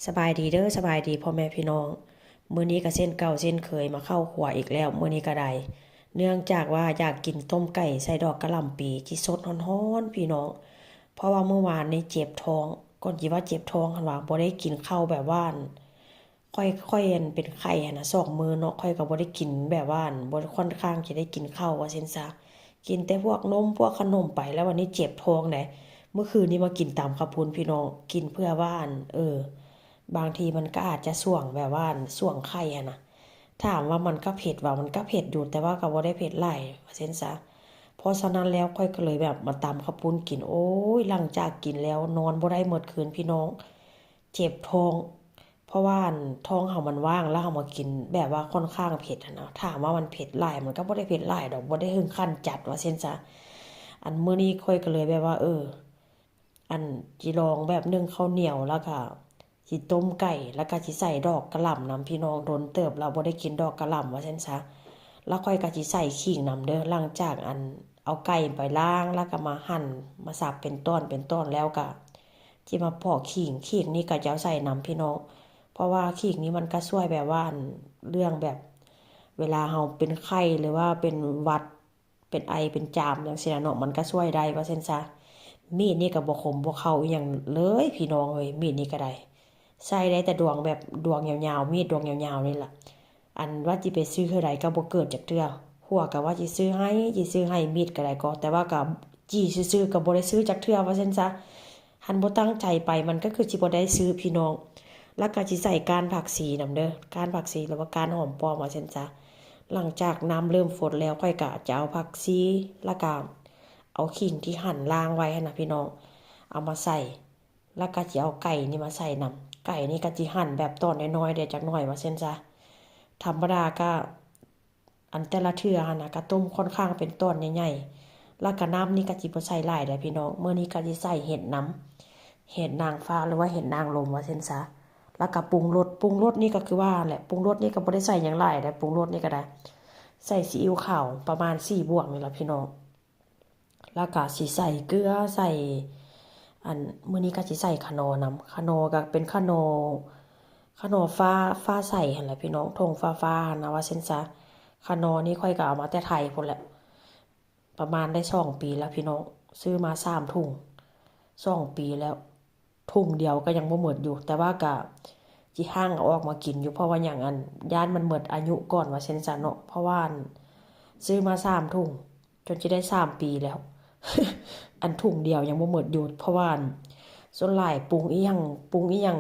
ສະບາຍດີເດີ ສະບາຍດີພໍ່ແມ່ພີ່ນ້ອງ. ມື້ນີ້ກໍເຊັ່ນເກົ່າເຊັ່ນເຄີຍ ມາເຂົ້າຄົວອີກແລ້ວ ມື້ນີ້ກໍໄດ້ ເນື່ອງຈາກວ່າຢາກກິນຕົ້ມໄກ່ໃສ່ດອກກະຫຼ່ຳປີທີ່ສົດຮ້ອນໆ ພີ່ນ້ອງ. ເພາະວ່າມື້ວານນີ້ເຈັບທ້ອງ ກ່ອນຊິວ່າເຈັບທ້ອງຫັ້ນວ່າ ບໍ່ໄດ້ກິນເຂົ້າແບບວ່າ ຂ້ອຍ ຂ້ອຍ ອັນ ເປັນໄຂ້ຫັ້ນນະ ສອງມື້ເນາະ ຂ້ອຍກໍບໍ່ໄດ້ກິນແບບວ່າ ບໍ່ ຂ້ອນຂ້າງຈະໄດ້ກິນເຂົ້າວ່າຊັ້ນຊະ ກິນແຕ່ພວກນົມພວກຂະໜົມໄປ ແລ້ວວັນນີ້ເຈັບທ້ອງເດ້. ມື້ຄືນນີ້ມາກິນຕຳເຂົ້າປຸ້ນພີ່ນ້ອງ ກິນເພື່ອວ່າ ເອີ ບາງທີມັນກໍອາດຈະຊ່ວງແບບວ່າຊ່ວງໄຂ້ຫັ້ນນະ. ຖາມວ່າມັນກໍເຜັດຫວາ ມັນກໍເຜັດຢູ່ ແຕ່ວ່າກໍບໍ່ໄດ້ເຜັດຫຼາຍວ່າຊັ້ນຊະ. ເພາະສະນັ້ນແລ້ວຂ້ອຍກໍເລີຍແບບມາຕຳເຂົ້າປຸ້ນກິນ ໂອ້ຍ ຫຼັງຈາກກິນແລ້ວນອນບໍ່ໄດ້ໝົດຄືນພີ່ນ້ອງ ເຈັບທ້ອງ. ເພາະວ່າ ອັນ ທ້ອງເຮົາມັນວ່າງ ແລ້ວເຮົາມາກິນແບບວ່າຂ້ອນຂ້າງເຜັດຫັ້ນນະ ຖາມວ່າມັນເຜັດຫຼາຍ ມັນກໍບໍ່ໄດ້ເຜັດຫຼາຍດອກ ບໍ່ໄດ້ເຖິງຂັ້ນຈັດວ່າຊັ້ນຊະ. ອັນ ມື້ນີ້ຂ້ອຍກໍເລີຍແບບວ່າ ເອີ ອັນ ຊິລອງແບບໜຶ້ງເຂົ້າໜຽວ ແລ້ວກໍຊິຕົ້ມໄກ່ ແລ້ວກໍຊິໃສ່ດອກກະຫຼ່ຳນຳ ພີ່ນ້ອງ ດົນເຕີບແລ້ວບໍ່ໄດ້ກິນດອກກະຫຼ່ຳວ່າຊັ້ນຊະ. ແລ້ວຂ້ອຍກໍຊິໃສ່ຂີງນຳເດີ ຫຼັງຈາກ ອັນ ເອົາໄກ່ໄປລ້າງ ແລ້ວກໍມາຫັ່ນ ມາສັບເປັນຕອນເປັນຕອນ ແລ້ວກໍ ຊິມາປອກຂີງ ຂີງນີ້ກໍຈະເອົາໃສ່ນຳພີ່ນ້ອງ ເພາະວ່າຂີງນີ້ມັນກໍຊ່ວຍແບບວ່າ ອັນ ເລື່ອງແບບ ເວລາເຮົາເປັນໄຂ້ ຫຼືວ່າເປັນຫວັດ ເປັນໄອ ເປັນຈາມຈັ່ງຊີ້ນະເນາະ ມັນກໍຊ່ວຍໄດ້ວ່າຊັ້ນຊະ. ມີດນີ້ກໍບໍ່ຄົມບໍ່ເຂົ້າອີ່ຫຍັງເລີຍພີ່ນ້ອງເອີຍ ມີດນີ້ກໍໄດ້ ໃຊ້ໄດ້ແຕ່ດວງແບບດວງຍາວໆ ມີດດວງຍາວໆນີ້ລະ. ອັນວ່າຊິໄປຊື້ເທື່ອໃດກໍບໍ່ເກີດຈັກເທື່ອ ຜົວກໍວ່າຊິຊື້ໃຫ້ ຊິຊື້ໃຫ້ ມີດກໍໄດ້ກໍ ແຕ່ວ່າກໍຈີ້ຊື່ໆ ກໍບໍ່ໄດ້ຊື້ຈັກເທື່ອວ່າຊັ້ນຊະ. ຄັນບໍ່ຕັ້ງໃຈໄປ ມັນກໍຄືຊິບໍ່ໄດ້ຊື້ພີ່ນ້ອງ. ແລ້ວກໍຊິໃສ່ກ້ານຜັກຊີນຳເດີ ກ້ານຜັກຊີ ຫຼືວ່າກ້ານຫອມປ້ອມວ່າຊັ້ນຊະ. ຫຼັງຈາກນ້ຳເລີ່ມຟົດແລ້ວ ຂ້ອຍກໍຈະເອົາຜັກຊີ ແລ້ວກໍເອົາຂີງທີ່ຫັ່ນລ້າງໄວ້ຫັ້ນນະພີ່ນ້ອງ ເອົາມາໃສ່ ແລ້ວກໍຊິເອົາໄກ່ນີ້ມາໃສ່ນຳ. ໄກ່ນີ້ກໍຊິຫັ່ນແບບຕອນນ້ອຍໆ ແດ່ຈັກໜ້ອຍວ່າຊັ້ນຊະ. ທຳມະດາກໍ ອັນ ແຕ່ລະເທື່ອຫັ້ນນະ ກໍຕົ້ມຂ້ອນຂ້າງເປັນຕອນໃຫຍ່ໆ ແລ້ວກໍນ້ຳນີ້ກໍຊິບໍ່ໃສ່ຫຼາຍເດ້ພີ່ນ້ອງ. ມື້ນີ້ກໍຊິໃສ່ເຫັດນຳ ເຫັດນາງຟ້າ ຫຼືວ່າເຫັດນາງລົມວ່າຊັ້ນຊະ. ແລ້ວກໍປຸງລົດ ປຸງລົດນີ້ກໍຄືວ່າແຫຼະ ປຸງລົດນີ້ກໍບໍ່ໄດ້ໃສ່ຫຍັງຫຼາຍເດ້ ປຸງລົດນີ້ກໍໄດ້ໃສ່ຊີອິ້ວຂາວປະມານສີ່ບວງນີ້ລະພີ່ນ້ອງ. ແລ້ວກະຊິໃສ່ເກືອ ໃສ່ ອັນ ມື້ນີ້ກະຊິໃສ່ຂະໜໍ່ນຳ ຂະໜໍ່ກະເປັນຂະໜໍ່ ຂະໜໍ່ຟ້າ ຟ້າໃສຫັ້ນແຫຼະພີ່ນ້ອງ ຖົງຟ້າໆ ຫັ້ນນະ ວ່າຊັ້ນຊະ. ຂະໜໍ່ນີ້ຂ້ອຍກະເອົາມາແຕ່ໄທພຸ້ນແຫຼະ ປະມານໄດ້ສອງປີແລ້ວພີ່ນ້ອງ ຊື້ມາສາມຖົງ ສອງປີແລ້ວ. ຖົງດຽວກໍຍັງບໍ່ໝົດຢູ່ ແຕ່ວ່າກໍຊິຮັ່ງເອົາອອກມາກິນຢູ່ ເພາະວ່າຫຍັງ ອັນ ຢ້ານມັນໝົດອາຍຸກ່ອນວ່າຊັ້ນຊະເນາະ ເພາະວ່າ ອັນ ຊື້ມາສາມຖົງ ຈົນຊິໄດ້ສາມປີແລ້ວ ອັນຖົງດຽວຍັງບໍ່ໝົດຢູ່ ເພາະວ່າ ອັນ ສ່ວນຫຼາຍປຸງອີ່ຫຍັງ ປຸງອີ່ຫຍັງ